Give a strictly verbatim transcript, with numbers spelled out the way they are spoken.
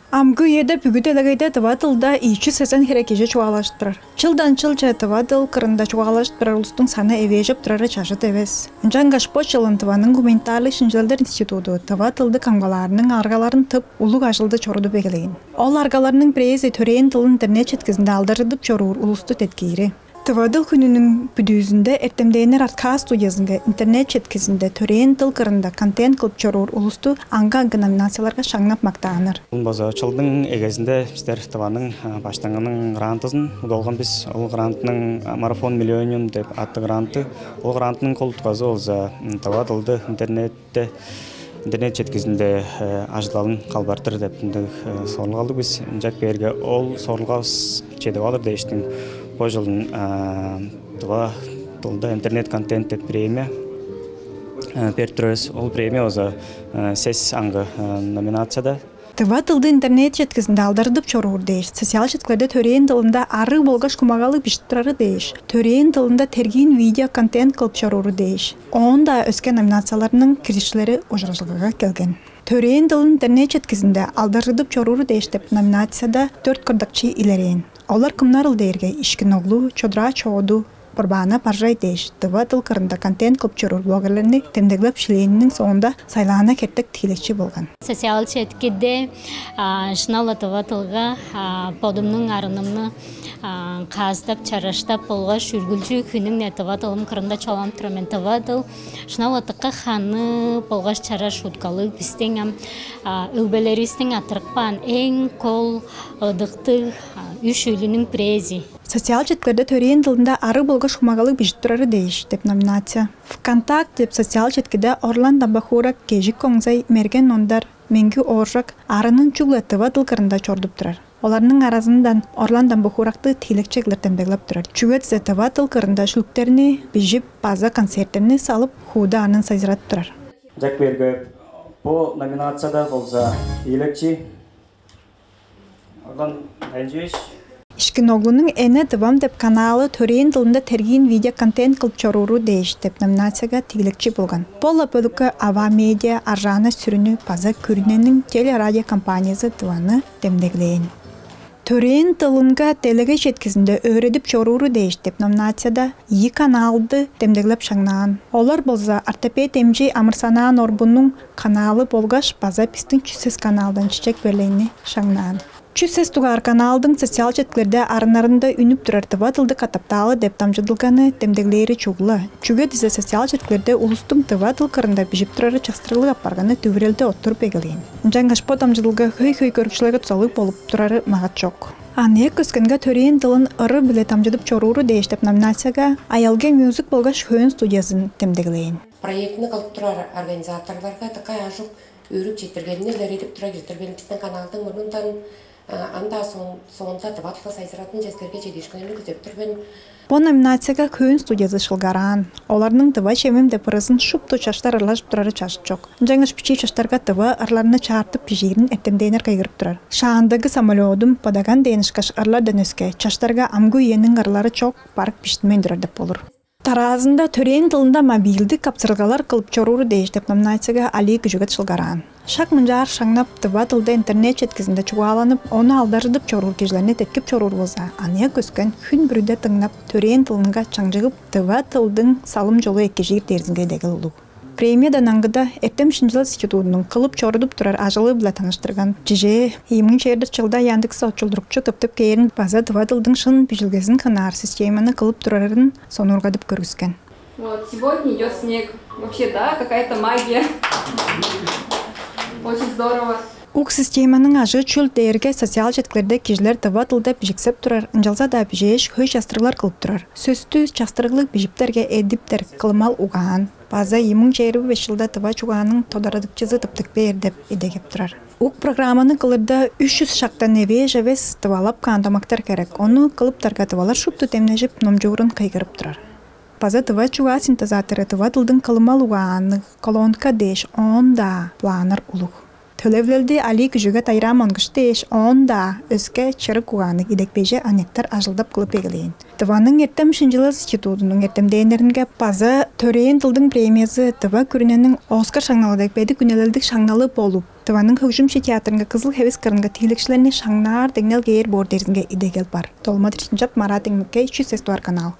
Амгы үеде бүгү делегейде тыва дылда ийи чүс сезен хире кижи чугаалажып турар. Чылдан чылче тыва дыл кырында чугаалажып турар улустуң саны эвээжеп турары чажыт эвес. Ынчангаш бо чылын Тываның гуманитарлыг шинчилелдер институду тыва дылды камгалаарының аргаларын тып, улуг ажылды чорудуп эгелээн. Ол аргаларның бирээзи төрээн дылын интернет четкизинде алдаржыдып чоруур улусту деткиири. Тыва дыл хүнүнүң бүдүүзүндө эртемдээннер Арткаа студиязынга интернет четкизинде төрээн дыл кырында контент кылып чоруур улусту аңгы-аңгы номинацияларга шаңнап мактааннар. База чылдың эгезинде бистер Тываның баштаңының грантызын удаалган бис. Ол грантының «Марафон Миллениум» деп аттыг гранты. Ол грантының кол утказы болза тыва дылды интернет интернет четкизинде ажыдалын калбартыр деп ындыг сорулгалдыг бис. Ынчап кээрге ол сорулгавыс чедип алыр дээштиң бо чылын тыва дылда интернет контент деп премия берип турар бис. Ол премия база сес аңгы номинацияда. Тыва дылды интернет четкизинде алдаржыдып чоруур дээш, социал четкилерде төрээн дылында арыг болгаш хумагалыг бижип турары дээш, төрээн дылында тергиин видео контент кылып чорууру дээш, оон-даа өске номинацияларның киржикчилери ужуражылгага келген. Төрээн дылын интернет четкизинде алдаржыдып чорууру дээш деп номинацияда дөрт кырдакчы илерээн. Олар кымнарыл дээрге Ишкин-оглу, Чодураа Чооду, Курбаана Баржай дээш тыва дыл кырында контент кылып чоруур блогерлерни демдеглеп шилээниниң соонда Сайлаана Хертек тиилекчи болган. Социал четкиде шынап-ла тыва дылга бодумнуң арынымны каастап, чараштап болгаш үргүлчү хүнүң-не тыва дылым кырында чугааланып турар мен. Тыва дыл шынап-ла дыка ханы болгаш чараш уткалыг, бистиң ам өгбелеривистиң аттырып каан эң кол ыдыктыг үш үүлүнүң бирээзи. Социал четкилерде төрээн дылында арыг болгаш хумагалыг бижип турары дээш деп номинация. «ВКонтакт» деп социал четкиде Орлан Дамбахуурак, Кежик Оңзай, Мерген Ондар, Меңги Ооржак арынын чүгле тыва дыл кырында чорудуп турар. Оларның аразындан Орлан Дамбахууракты тиилекчи кылдыр демдеглеп турар. Чүге дизе тыва дыл кырында шүлүктерни бижип база концерттерни салып, хууда анын сайзырадып турар. Ынчап кээрге бо номинацияда болза тиилекчи Орлан Дайынчыгаш. «Ишкин-оглунуң Эне-Тывам» деп каналы төрээн дылында тергиин видеоконтент кылып чорууру дээш деп номинацияга тиилекчи болган. Бо-ла бөлүкке «Ава Медиа», «Аржаана» сүрүнү база күрүнениң телерадиокомпаниязы Тываны демдеглээн. Төрээн дылынга делегей четкизинде өөредип чорууру дээш деп номинацияда ийи каналды демдеглеп шаңнаан. Олар болза «Ортопед эмчи амырсанаан» Орбунуң каналы болгаш база бистиң «Чүс сес» каналдан Чичек Берлейни шаңнаан. «Чүс сес» дугаар каналдың социал четкилерде арыннарында үнүп турар тыва дылдыг катаптаалы деп дамчыдылганы демдеглээри чугула. Чүге дизе социал четкилерде улустуң тыва дыл кырында бижип турары частырыглыг апарганы дүвүрелде оттуруп эгелээн. Ынчангаш бо дамчыдылга хөй-хөй көрүкчүлерге дузалыг болуп турары магат чок. Аныяк өскенге төрээн дылын ыры-биле дамчыдып чорууру дээш деп номинацияга «Аялге Мюзик» болгаш «Хөөн» студиязын демдеглээн. Проектини кылып турар организаторларга дыка ажык өөрүп четтиргенин илередип тура кирдирген биздин каналдың мурнундан анда соонда тыватлы сайзыратын честерге чедиишкинни күзеп тур мен. Бо номинацияга «Хөөн» студиязы шылгараан. Оларның «Тыва чемим» деп ырызын шупту чаштар ырлажып турары чажыт чок. Ынчангаш бичии чаштарга тыва ырларны чаартып бижиирин эртемдээннер кыйгырып турар. «Шаандагы самолёдум», «Бодаган» дээн ышкаш ырлардан өске чаштарга амгы үениң ырлары чок, барык бижиттинмейн турар деп болур. Тараазында төрээн дылында мобилдик капсырылгалар кылып чорууру дээш деп номинацияга Алий Күжүгет шылгараан. Шак мынчаар шаңнап, тыва дылда интернет четкизинде чугааланып, ону алдаржыдып чоруур кижилерни деткип чоруур болза, аныяк өскен хүн бүрүде дыңнап, төрээн дылынга чаңчыгып, тыва дылдың салым-чолу экижир дээрзинге идегел улуг. Премиядан аңгыда эртем-шинчилел институтунуң кылып чорудуп турар ажылы-биле таныштырган. Чижээ, ийи муң чээрби чылда Яндекс очулдурукчу тыптып кээрин база тыва дылдың шын бижилгезин хынаар системаны кылып турарын сонуургадып көргүскен. Вот, сегодня идет снег. Вообще, да, какая-то магия. Очень здорово. Ук системаның ажыы чүл дээрге социал четкилерде кижилер тыва дылда бижиксеп турар, ынчалза-даа бижээш, хөй частырыглар кылып турар. Сөстү частырыглыг бижиптерге эдиптер кылымал угаан база ийи муң чээрби беш чылда тыва чугааның тодарадыкчызы тыптып кээр деп идегеп турар. Ук программаны кылырда үш чүс шактан эвээш эвес тывалап каан домактар керек. Ону кылыптарга тывалар шупту демнежип, номчуурун кыйгырып турар. База тыва чугаа синтезатору тыва дылдың кылымал угаанныг колонка дээш оон-даа планнар улуг. Төлевилелди Алий Күжүгет, Айраа Монгуш дээш оон-даа өске чырык угаанныг идепкейже аныяктар ажылдап кылып эгелээн. Тываның эртем-шинчилел институтунуң эртемдээннеринге база төрээн дылдың премиязы тыва күрүнениң Оскар шаңналы дег бедик үнелелдиг шаңналы болуп, Тываның хөгжүмчү театрынга кызыл хевис кырынга тиилекчилерни шаңнаар деңнел кээр боор дерзинге идегел бар. Толма Дирчинчап, Марат Эңмекке, чүс эстуар канал.